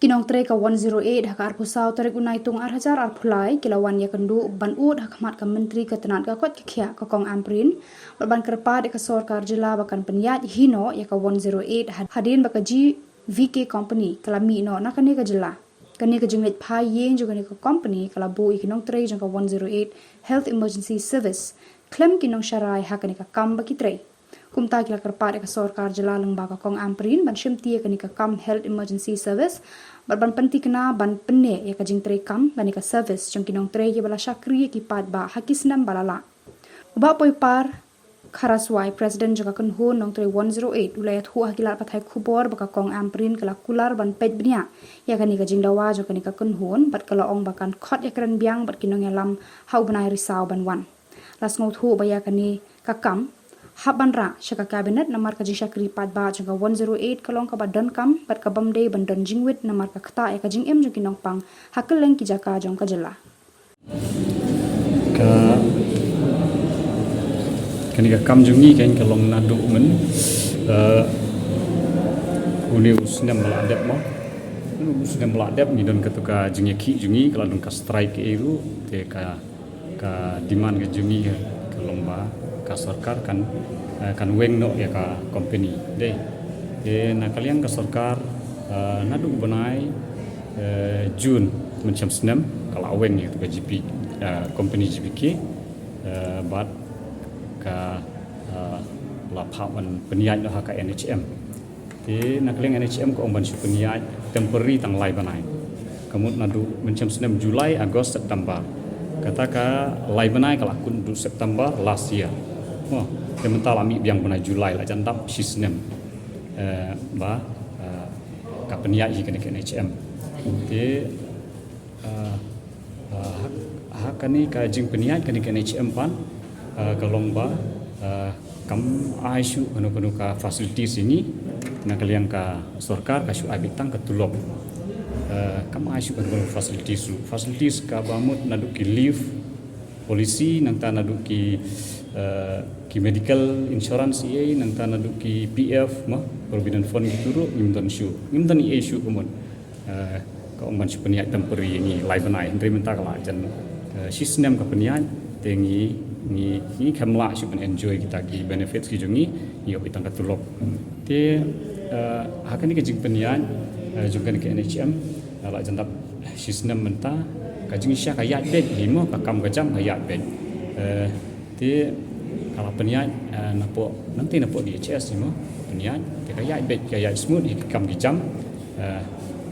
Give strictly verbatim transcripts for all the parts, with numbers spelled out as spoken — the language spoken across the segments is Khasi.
Ki nongtrei ka one zero eight ha ka arphew saw tarik u Naitung ar hajar arphew lai ki la wan ïakynduh ban ud ha khmat ka Myntri ka tnat ka koit ka khiah ka Kong Ampareen, bad ban kyrpad ïa ka sorkar jylla ba kan pynïaid hi noh ïa ka one zero eight had-, hadien ba ka G V K Company ka la mih noh na kane ka jylla. Kane ka jingleit phai ïing jong kane ka company ka la buh ïa ki nongtrei jong ka one zero eight Health Emergency Service khlem ki nongsharai ha kane ka kam ba ki trei. Kumta ki la kyrpad ïa ka sorkar jylla lyngba ka Kong Ampareen ban shimti ïa kane ka kam Health Emergency Service bad ban pynthikna ban pynneh ïa ka jingtrei kam kane ka service jong ki nongtrei kiba la shakri ïa ki paidbah ha ki snem ba la lah. U Bah Poipar Kharaswai, President jong ka kynhun nongtrei one zero eight, u la ïathuh ha ki lad pathai khubor ba ka Kong Ampareen ka la kular ban peit bniah ïa kane ka jingdawa jong kane ka kynhun bad ka la ong ba kan khot ïakren biang bad ki nongïalam ha u bnai Risaw ban wan. La sngewthuh ba ïa kane ka kam hap ban rah sha ka Cabinet namar ka jingshakri paidbah jong ka one zero eight ka long kaba donkam bad ka bym dei ban don jingwit namar ka ktah ïa ka jingim jong ki nongpang ha kylleng ki jaka jong ka jylla. Ka, kane ka kam jong ngi kan ka long naduh myn, eh, une u snem ba la dep mo. Une u snem ba la dep ngi don kato ka jingïakhih jong ngi, ka la don ka strike ei ruh, te ka, ka demand ka jong ngi ka long ba ka sorkar kan, eh, kan weng noh ïa ka company. Dei. Te na ka liang ka sorkar, eh, naduh u bnai, eh, June mynshem snem ka la weng ïa ka G P, eh, company G P K, eh, bad ka, eh, la phah ban pynïaid noh ha ka N H M. Te na ka liang N H M ka ong ban shu pynïaid temporary tang lai bnai. Ka mut naduh mynshem snem July, August, September. Kata ka lai bnai ka la kut naduh September last year. Mo, te mynta la mih biang bnai July, la jan dap shi snem. Eh, ba, eh, ka pynïaid hi kane ka N H M. Te, eh, eh, ha, ha kane ka jingpynïaid kane ka N H M pat, eh, ka long ba, eh, kam ai shuh kano kano ka facilities ïa ngi, na ka liang ka sorkar ka shu ai beit tang ka tulop. Eh, kam ai shuh kano kano facilities ruh. Facilities kaba mut naduh ki leave policy, nangta naduh ki, eh, ki medical insurance ei, nangta naduh ki P F, mo, provident fund kitu ruh, ngim don shuh. Ngim don ei shuh ka mut. Eh, ka ong ban shu pynïaid temporary ïa ngi lai bnai, hynrei mynta ka la jan, eh, shi snem ka pynïaid, te ngi, ngi, ngi khlem lah shuh ban enjoy kita ki benefits ki jong ngi, ngi ïoh beit tang ka tulop. Te, eh, ha kane ka jingpynïaid, eh, jong kane ka N H M, eh, la jan dap shi snem mynta, ka jingshisha ka ïaid beit hi mo, ka kam ka jam ka ïaid beit. Eh, te ka la pynïaid, eh, napoh, nangta napoh D H S hi mo, pynïaid, te ka ïaid beit, ka ïaid smooth hi ki kam ki jam. Eh,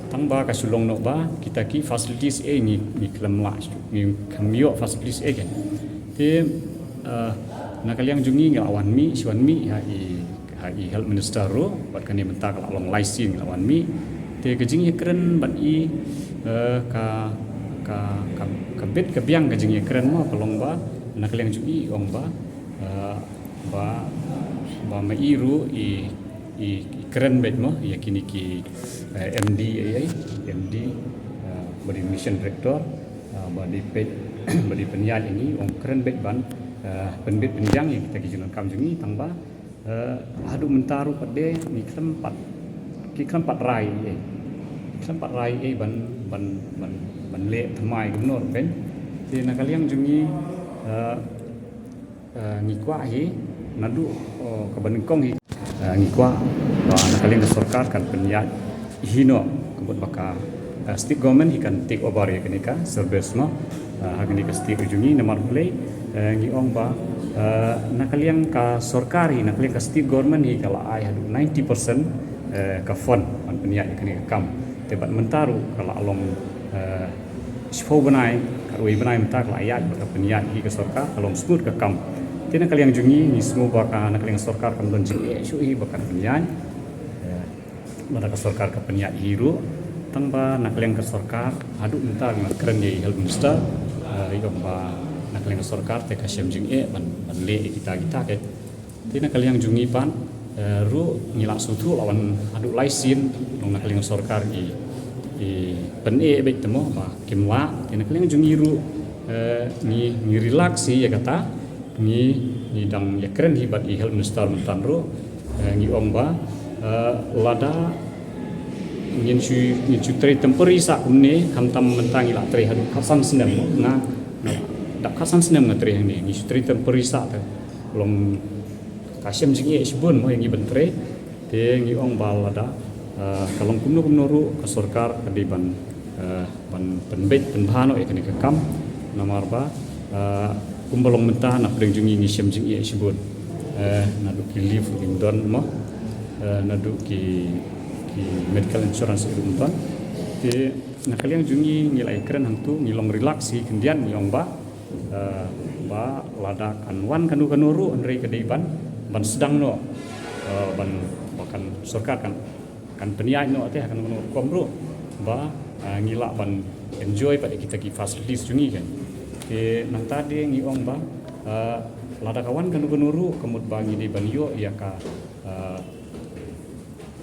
tang ba ka shu long noh ba kita ki facilities ei ngi, ngi khlem lah shuh, ngi khlem ïoh facilities ei kan. Te, eh, na ka liang jong ngi ngi la wan mih, shu wan mih ha i, ha i Health Minister ruh, bad kane mynta ka la long lai sien ngi la wan mih. Te ka jingïakren bad i, eh, ka, ka, ka, ka bit ka biang ka jingïakren mo ka long ba, na ka liang jong i ong ba, eh, ba, ba ma i ruh i, i, i kren beit mo ïa kine ki, eh, M D ei ei, M D, eh, ba dei mission director, eh, ba dei peit, ba dei pynïaid ïa ngi, ong kren beit ban, eh, pynbit pynbiang ïa kita ki jingdonkam jong ngi tang ba, eh, haduh mynta ruh pat de ngi khlem pat, ki khlem pat rai ei, ki khlem pat rai ei ban, ban, ban, ban leh thymmai kumno ruh kan. Te na ka liang jong ngi, eh, eh, ngi kwah hi naduh, oh, kaba nyngkong hi. Eh, ngi kwah ba na ka liang ka sorkar kan pynïaid hi noh ka mut ba ka, eh, state government hi kan take over ïa kane ka service mo. Eh, ha kane ka state ka jong ngi namar balei, eh, ngi ong ba, eh, na ka liang ka sorkar hi, na ka liang ka state government hi ka la ai haduh ninety percent, eh, ka fund ban pynïaid ïa kane ka kam. Te bad mynta ruh ka la long, eh, shiphew bnai, khatwei bnai mynta ka la ïaid ba ka pynïaid hi ka sorkar, ka long smooth ka kam. Te na ka liang jong ngi, ngi sngew ba ka na ka liang sorkar kam don jingeh shuh hi ba kan pynïaid. Eh, lada ka sorkar ka pynïaid hi ruh, tang ba na ka liang ka sorkar, haduh mynta ngi kren ïa i Health Minister, eh, i ong ba na ka liang ka sorkar te ka shem jingeh ban, ban leh ïa kita kita ke. Te na ka liang jong ngi pat, eh, ruh ngi la sngewthuh la wan haduh lai sien, long na ka liang sorkar i, i pyneh beit te mo ba kim lah, te na ka liang jong ngi ruh, eh, ngi, ngi relax hi ïa kata, ngi, ngi dang ïakren hi bad i Health Minister mynta ruh, eh, ngi ong ba, eh, lada Ngin shu, ngin shu trei temporary sah kumne, khamtam mynta ngi la trei haduh khatsan snem. Nga, nga la dap khatsan snem nga trei hangne, ngin shu trei temporary sah te. Long ka shem jingeh shibun mo ïa ngi ban trei. Te ngi ong ba lada, eh, ka long kumno kumno ruh ka sorkar ka dei ban, eh, ban pynbeit pynbha noh ïa kane ka kam. Namar ba, eh, kumba long mynta na pdeng jong ngi ngi shem jingeh shibun. Eh, naduh ki leave ruh kim don mo. Eh, naduh ki, ki medical insurance ruh kim don. Te na ka liang jong ngi ngi la ïakren hangtu, ngi long relax hi khyndiat, ngi ong ba, eh, ba lada kan wan kano kano ruh hynrei ka dei ban, ban sdang noh, eh, ban, ba kan sorkar kan, kan pynïaid noh te ha kano kano rukom ruh ba, eh, ngi lah ban enjoy pat ïa kita ki facilities jong ngi kan. Te nangta de ngi ong ba, eh, lada ka wan kano kano ruh ka mut ba ngi dei ban ïoh ïa ka, eh,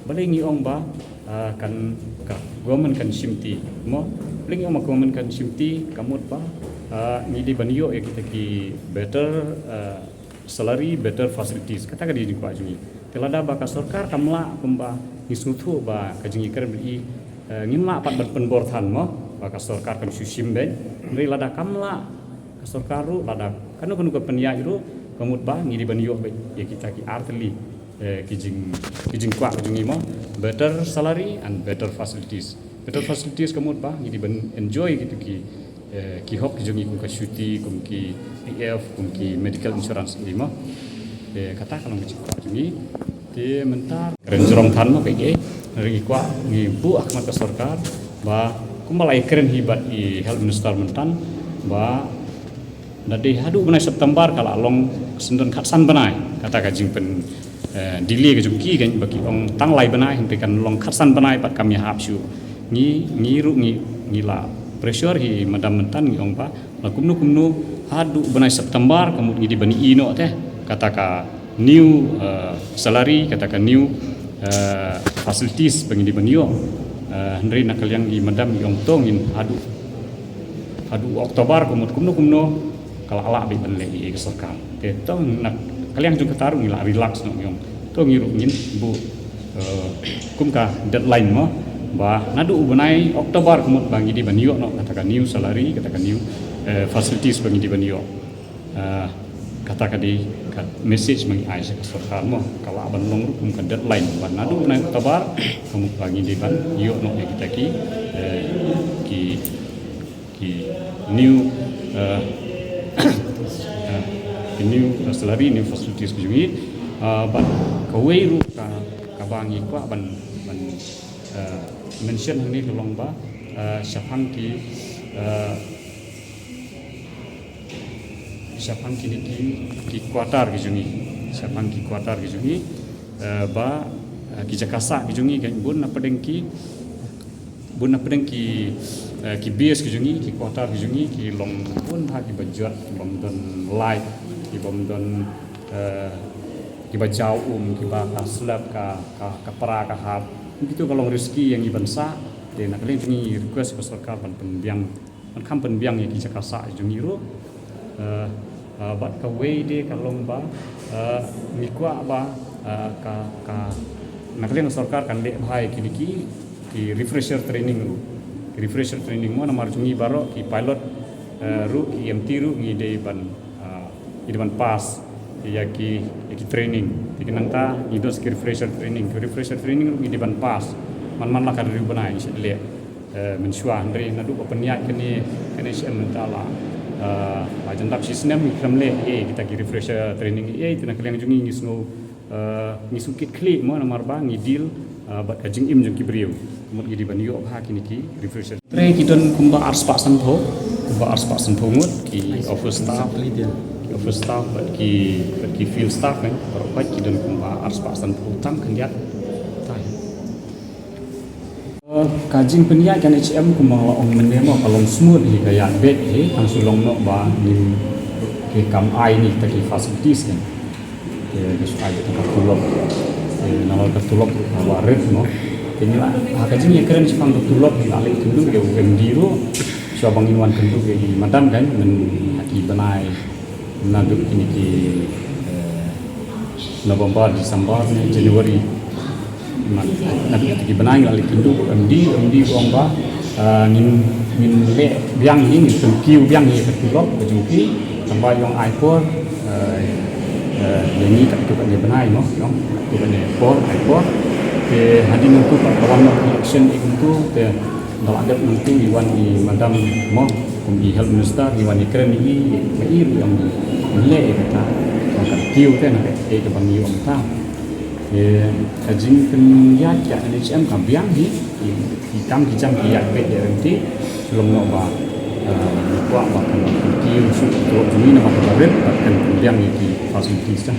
balei ngi ong ba, ah, kan, ka government kan shimti mo? Balei ngi ong ba government kan shimti? Ka mut ba, ah, ngi dei ban ïoh ïa kita ki better, ah, salary, better facilities. Kata ka dei jingkwah jong ngi. Te lada ba ka sorkar kam lah kumba ngi sngewthuh ba ka jingïakren ba i, eh, ngim lah pat ban pynbor than mo ba ka sorkar kam shu shim beit. Hynrei lada kam lah ka sorkar ruh, lada kano kano ka pynïaid ruh, ka mut ba ngi dei ban ïoh beit ïa kita ki artylli, eh, ki jing, ki jingkwah ka jong ngi mo, better salary and better facilities. Better facilities ka mut ba ngi dei ban enjoy kita ki, eh, ki hok ki jong ngi kum ka shuti, kum ki P F, kum ki medical insurance, ïa mo. Eh, kata ka long ka jingkwah jong ngi. Te mynta kren jrong than mo ka, eh, ngi kwah ngi buh ha khmat ka sorkar ba kumba la ïakren hi bad i health minister mynta ba da dei haduh bnai September ka la long syndon khatsan bnai. Kata ka jingpyn, eh, delay ka jong ki kan ba ki ong tang lai bnai, hynrei kan long khatsan bnai pat kam ïahap shuh. Ngi, ngi ruh ngi, ngi la pressure hi madam mynta, ngi ong ba la kumno kumno haduh bnai September ka mut ngi dei ban ïoh noh te kata ka new, eh, salary, kata ka new, eh, facilities ba ngi dei ban ïoh. Eh, hynrei na ka liang i madam i ong to ngin haduh, haduh October ka mut kumno kumno ka la lah beit ban leh ïa ka sorkar. Te to na ka liang jong kata ruh ngi la relax noh, ngi ong to ngi ruh ngin buh, eh, kum ka deadline mo ba naduh u bnai October ka mut ba ngi dei ban ïoh noh kata ka new salary, kata ka new, eh, facilities ba ngi dei ban ïoh. Ah, kata ka dei ka message ba ngi ai sha ka sorkar mo, ka lah ban long ruh kum ka deadline ba naduh u bnai October ka mut ba ngi dei ban ïoh noh ïa kita ki, eh, ki, ki new, eh, eh, ki new, eh, salary, new facilities ka jong ngi. Ah, bad kawei ruh ka, kaba ngi kwah ban, ban, eh, mention hangne ka long ba, eh, shaphang ki, eh, shaphang kine ki, ki quarter ki jong ngi, shaphang ki quarter ki jong ngi, eh, ba, eh, ki jaka sah ki jong ngi kan bun na pdeng ki, bun na pdeng ki, eh, ki base ki jong ngi, ki quarter ki jong ngi ki long bun ha ki ba jot, ki bym don light, ki bym don, eh, ki ba jaw um, ki ba ka slap, ka, ka, ka pra ka hap. Kitu ka long risky ïa ngi ban sah. Te na ka liang jong ngi request ka sorkar ban pynbiang, ban kham pynbiang ïa ki jaka sah jong ngi ruh. Eh, eh, bad kawei de ka long ba, eh, ngi kwah ba, eh, ka, ka na ka liang sorkar kan leh bha ïa kine ki, ki refresher training ruh. Ki refresher training mo namar jong ngi baroh ki pilot, eh, ruh, ki E M T ruh ngi dei ban, eh, ngi dei ban pass ïa ki, ïa ki training. Te nangta ngi don ki refresher training. Ki refresher training ruh ngi dei ban pass. Man man la ka riew bnai ngi shu leh, eh, mynshuwa, hynrei naduh ba pynïaid kane, kane H M mynta la, eh, la jan dap shi snem ngi khlem leh, eh, kita ki refresher training, eh, te na ka liang jong ngi ngi sngew, eh, ngi sngew kit khlieh mo namar ba ngi deal, eh, bad ka jingim jong ki briew. Ka mut ngi dei ban ïoh bha kine ki refresher. Hynrei ki don kumba arspah sanphew, kumba arspah sanphew ngut ki office staff, ki office staff bad ki, bad ki field staff kan, baroh pat ki don kumba arspah sanphew tang khyndiat. Tai. Eh, ka jingpynïaid ka H M kumba nga la ong mynne mo ka long smooth hi, ka ïaid beit hi, tang shu long noh ba ngim, ki kam ai ïa kita ki facilities kan. Te ka shu ai kita ka tulop. Te namar ka tulop ka ba rit mo. Te ngi la, ha ka jingïakren shaphang ka tulop ngi la leit kynduh ïa u M D ruh. Shuwa ba ngin wan kynduh ïa i madam kan, mynta ki bnai naduh kine ki, eh, November, December ne January. Mat, na bynta ki bnai ngi la leit kynduh u MD, u MD u ong ba, ah, ngin, ngin leh biang hi, ngin pynkiew biang hi ka tulop ka jong ki, tang ba ïong ai por, eh, eh, ïa ngi katto katne bnai mo, ïong katto katne por, ai por. Te hadien nangtu pat ka wan noh election ïa nangtu, te da la dep nangtu i wan i madam mo, kum i health minister, i wan i kren i, i, i, i ong i leh ïa kata, ong ka kiew te na ka, eh, kaba ngi ong ta. Te ka jingpynïaid ka NHM ka biang hi, i, i kam ki jam ki ïaid beit ïa ryntih, shu long noh ba, eh, ngi kwah ba kan kiew shuh ka tulop jong ngi namar kaba rit, ba kan biang ïa ki facilities ta.